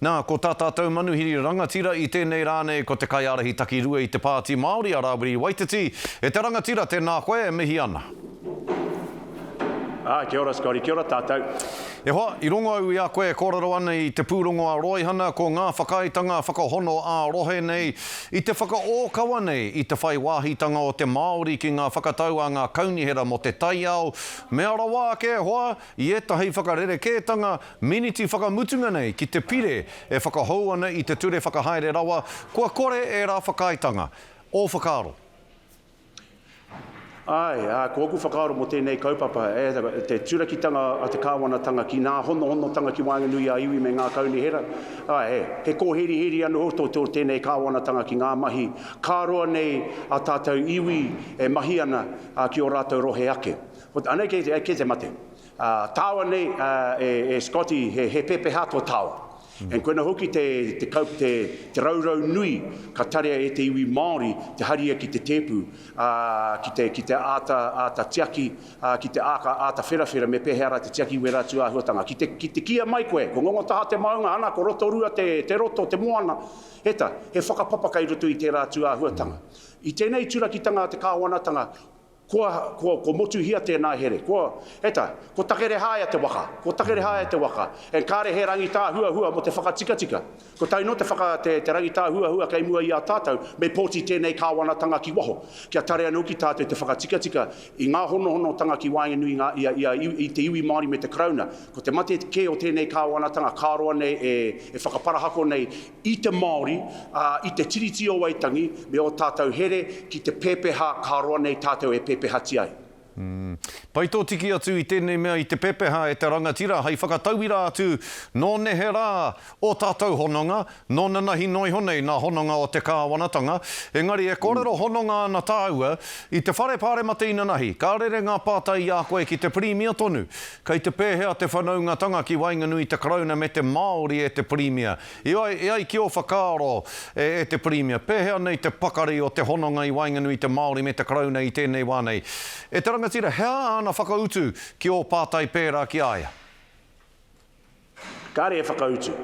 Nā, ko tā tātou manuhiri rangatira i tēnei rā nei ko te kaiārahi takirua i te Pāti Māori a Rāwiri Waititi. E te rangatira, tēnā koe, e mihi ana. Āe, kia ora Scotty, kia ora tātou. E hoa, i rongo au i a koe e kōrero ana i te pūrongo a Roihana ko ngā whakaaetanga whakahono ā-rohe nei i te whakaōkawa nei i te whai wāhitanga o te Māori ki ngā whakatau a ngā kaunihera mō te taiao, mea rawa ake e hoa, i ētahi whakarerekētanga miniti whakamutunga nei ki te pire e whakahou ana i te ture whakahaere rawa, kua kore ērā whakaaetanga. Ō whakaaro? Āe, ā, ko ōku whakaaro mō tēnei kaupapa, e, te turakitanga a te kāwanatanga ki nā honohonotanga ki waenganui i a iwi me ngā kaunihera, āe, he, he kōheriheri anō tō, tō tēnei kāwanatanga ki ngā mahi ka roa nei a tātou iwi e mahi ana, ā, ki ō rātou rohe ake. Ko, anei kei, kei te mate. Ā, tāua nei, ā, e, e Scotty, he, he pepeha tō tāua. And koina hoki te, te kaup, te, te raurau nui ka tarea e te iwi Māori te haria ki te tēpu, ā, ki te, ki te āta, āta tiaki, ā, ki te āka, āta wherawhera me pēhea rā te tiaki wērā tūāhuatanga. Ki te, ki te kīia mai koe, ko Ngongotaha te maunga, ana, ko Rotorua te, te roto, te moana, he ta, he whakapapa kei roto i tērā tūāhuatanga. I tēnei turakitanga a te kāwanatanga, Kua, kua, kua motuhia tēnā here. Kua, e ta, ko Takerehāia te waka, ko Takerehāia te waka, and kāre he rangitāhuahua mō te whakatikatika. Ko tae noa te whaka, te, te rangitāhuahua kei mua i a tātou, me pōti tēnei kāwanatanga ki waho, kia tare anō ki tātou te whakatikatika i ngā honohonotanga ki waenganui i ngā, i a, i a, i te iwi Māori me te Karauna. Ko te mate kē o tēnei kāwanatanga ka roa nei e, e whakaparahako nei i te Māori, ā, i te Tiriti o Waitangi me ō tātou here ki te pepeha ka roa nei tātou e pepehatia ai. Pai tō tiki atu i tēnei mea i te pepeha e te rangatira hei whakatauira atu nō neherā ō tātou hononga, nō nanahi noa iho nei nā hononga o te kāwanatanga. Engari e kōrero hononga ana tāua i te whare pāremata inanahi, ka rere ngā pātai i a koe ki te Pirimia tonu. Kei te pēhea te whanaungatanga ki waenganui i te Karauna me te Māori e te Pirimia? I ai, e ai ki ō whakaaro, e, e te Pirimia, pēhea nei te pakari o te hononga i waenganui i te Māori me te Karauna i tēnei wā nei? E te rangatira, he aha āna whakautu ki ō pātai pērā ki a ia? Kāre e whakautu.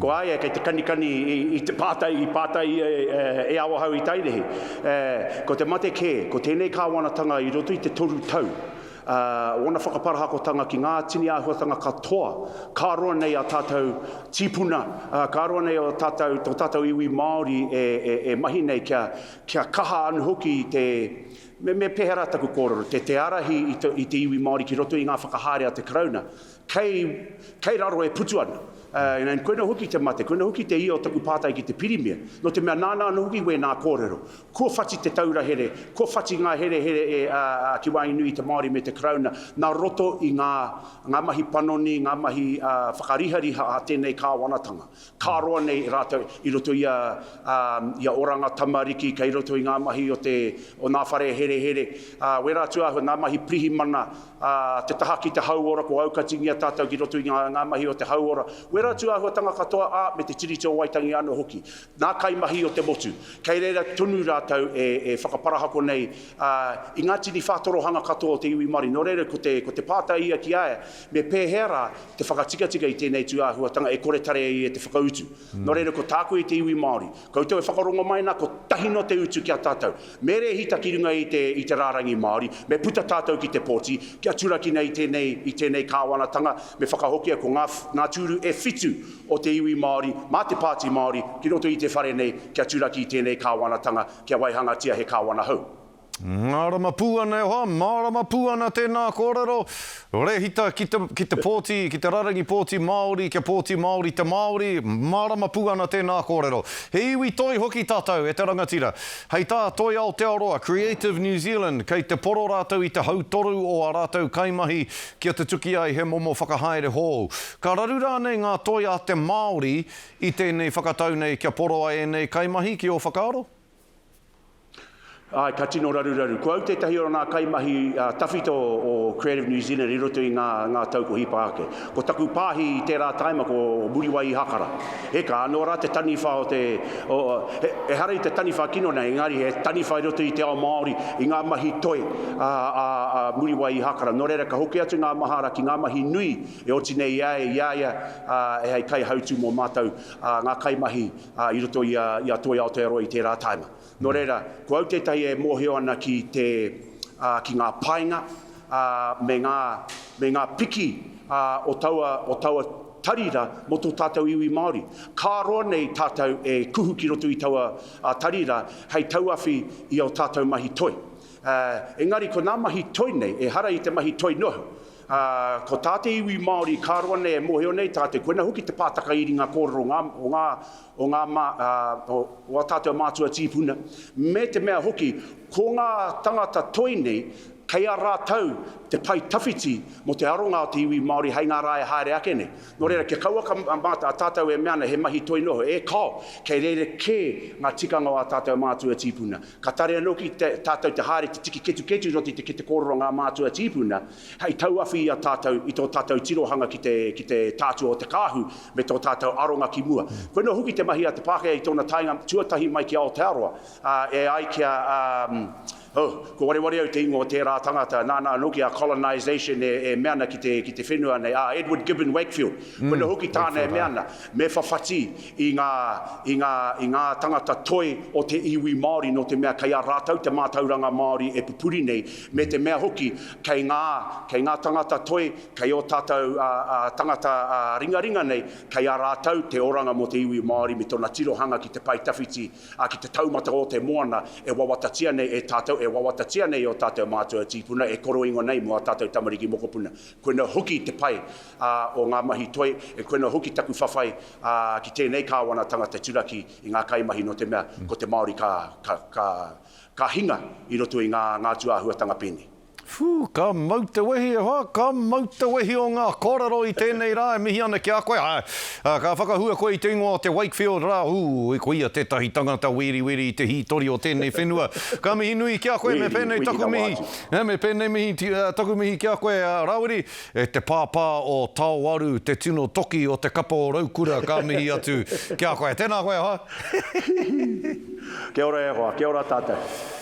Ko a ia kei te kanikani i, i te pātai i pātai ia e, e Awahou i Tairihi. E, ko te mate kē, ko tēnei kāwanatanga i roto i te toru tau, ā, ōna whakaparahakotanga ki ngā tini āhuatanga katoa, ka roa nei a tātou tīpuna, ā, ka roa nei o tātou, tō tātou iwi Māori e, e, e mahi nei kia, kia kaha anō hoki te, me, me pēhea rā taku kōrero, te, te ārahi i te, i te iwi Māori ki roto i ngā whakahaere a te Karauna, kei, kei raro e putu ana. Ā, and koina hoki te mate, koina hoki te ia o taku pātai ki te Pirimia, nō te mea nāna anō hoki wēnā kōrero. Kua whati te taura here, kua whati ngā herehere e, ā, ā, ki waenganui i te Māori me te Karauna, nā roto i ngā, ngā mahi panoni, ngā mahi, ā, whakarihariha a tēnei kāwanatanga. Ka roa nei rātou i roto i a, ā, i a Oranga Tamariki, kei roto i ngā mahi o te, o ngā whare herehere, ā, wērā atu āhua, ngā mahi pirihimana, ā, te taha ki te hauora, kua aukatingia tātou ki roto i ngā, ngā mahi o te hauora. Wērā atu āhuatanga katoa, ā, me te Tiriti o Waitangi anō hoki. Ngā kaimahi o te motu, kei reira tonu rātou e whakaparahako nei i ngā tini whātorohanga katoa o te iwi Māori. Nō reira, ko te, ko te pātai ia ki a ia, me pēhea rā te whakatikatika i tēnei tūāhuatanga e kore tarea ia te whakautu? Nō reira, ko tāku i te iwi Māori, koutou e whakarongo mai nā, kotahi noa te utu ki a tātou. Me rēhita ki runga i te, i te rārangi Māori, me puta tātou ki te pōti, kia turakina i tēnei, i tēnei kāwanatanga, me whakahokia ko ngā, ngā tūru e whitu o te iwi Māori, mā te Pāti Māori, ki roto i te whare nei, kia turaki i tēnei kāwanatanga, kia waihangatia he kāwana hou. Mārama pū ana e hoa, mārama pū ana tēnā kōrero. Rehita ki te, ki te pōti, ki te rarangi pōti Māori, kia pōti Māori te Māori, mārama pū ana tēnā kōrero. He iwi toi hoki tātou e te rangatira. Hei tā Toi Aotearoa, Creative New Zealand, kei te poro rātou i te hautoru o ā rātou kaimahi kia tutuki ai he momo whakahaere hou. Ka raru rānei ngā toi a te Māori i tēnei whakatau nei kia poroa ēnei kaimahi ki ō whakaaro? Āe, ka tino raruraru. Ko au tētahi o ngā kaimahi tawhito o Creative New Zealand i roto i ngā, ngā tau ko hipa ake. Ko taku pāhi i tērā taima ko Muriwai Ihakara. Eka, anō rā te taniwha o te, o, he, ehara i te taniwha kino nei, engari he taniwha i roto i te ao Māori, i ngā mahi toi a, a, a Muriwai Ihakara. Nō reira, ka hoki atu ngā mahara ki ngā mahi nui e oti nei i a, i a ia, ā, e hei kaihautū mō mātou, ā, ngā kaimahi, ā, i roto i a, i a Toi Aotearoa i tērā taima. Nō reira, ko au tētahi e mōhio ana ki te, ā, ki ngā painga, ā, me ngā, me ngā piki, ā, o taua, o taua tari rā mō tō tātou iwi Māori. Ka roa nei tātou e kuhu ki roto i taua, ā, tari rā hei tauawhi i ō tātou mahi toi. Ā, engari ko ngā mahi toi nei, ehara i te mahi toi noa. Ā, ko tā te iwi Māori ka roa nei e mōhio nei tātou, koina hoki te pātaka iringa kōrero ngā, o ngā, o ngā mā, ā, o, o ā tātou mātua tīpuna, me te mea hoki, ko ngā tangata toi nei, kei a rātou te pae tawhiti mō te aronga o te iwi Māori hei ngā rā e haere ake nei. Nō reira, kia kauaka mā a tātou e mea ana he mahi toi noho, e kāo, kei reira kē ngā tikanga o ā tātou mātua tīpuna. Ka tarea noki te, tātou te haere te tiki ketuketu i roto i te kete kōrero ngā mātua tīpuna, hei tauawhi i a tātou, i tō tātou tirohanga ki te, ki te tātua o te kāhu me tō tātou aronga ki mua. Koinā hoki te mahi a te Pākehā i tōna taenga tuatahi mai ki Aotearoa, ā, e ai ki a, ā, oh, ko wareware au te ingoa o tērā tangata, nāna anō ki a colonisation e, e mea ana ki te, ki te whenua nei, ā, Edward Gibbon Wakefield. Koinā hoki tāna e mea ana, me whawhati i ngā, i ngā, i ngā tangata toi o te iwi Māori nō te mea kei a rātou te mātauranga Māori e pupuri nei, me te mea hoki kei ngā, kei ngā tangata toi, kei ō tātou tangata ringaringa nei, kei a rātou te oranga mō te iwi Māori me tōna tirohanga ki te pae tawhiti, ki te taumata o te moana e wawatatia nei e tātou, e wawatatia nei e ō tātou mātua tīpuna, e koroingo nei mō ā tātou tamariki mokopuna. Koina hoki te pai o ngā mahi toi, e koina hoki taku whawhai ki tēnei kāwanatanga te turaki i ngā kaimahi nō te mea ko te Māori ka, ka, ka, ka hinga i roto i ngā, ngā tūāhuatanga pēnei. Whū, ka mau te wehi e hoa, ka mau te wehi o ngā kōrero i tēnei rā e mihi ana ki a koe. Āe, ka whakahua koe i te ingoa o te Wakefield rā, ū, ko ia tētahi tangata weriweri i te hītori o tēnei whenua. Ka mihi nui ki a koe, me pēnei taku mihi, me pēnei mihi, taku mihi ki a koe, Rāwiri. E te pāpā o Taoaru, te tino toki o te kapa o Raukura, ka mihi atu ki a koe. Tēnā koe, hoa. Kia ora e hoa, kia ora tātou.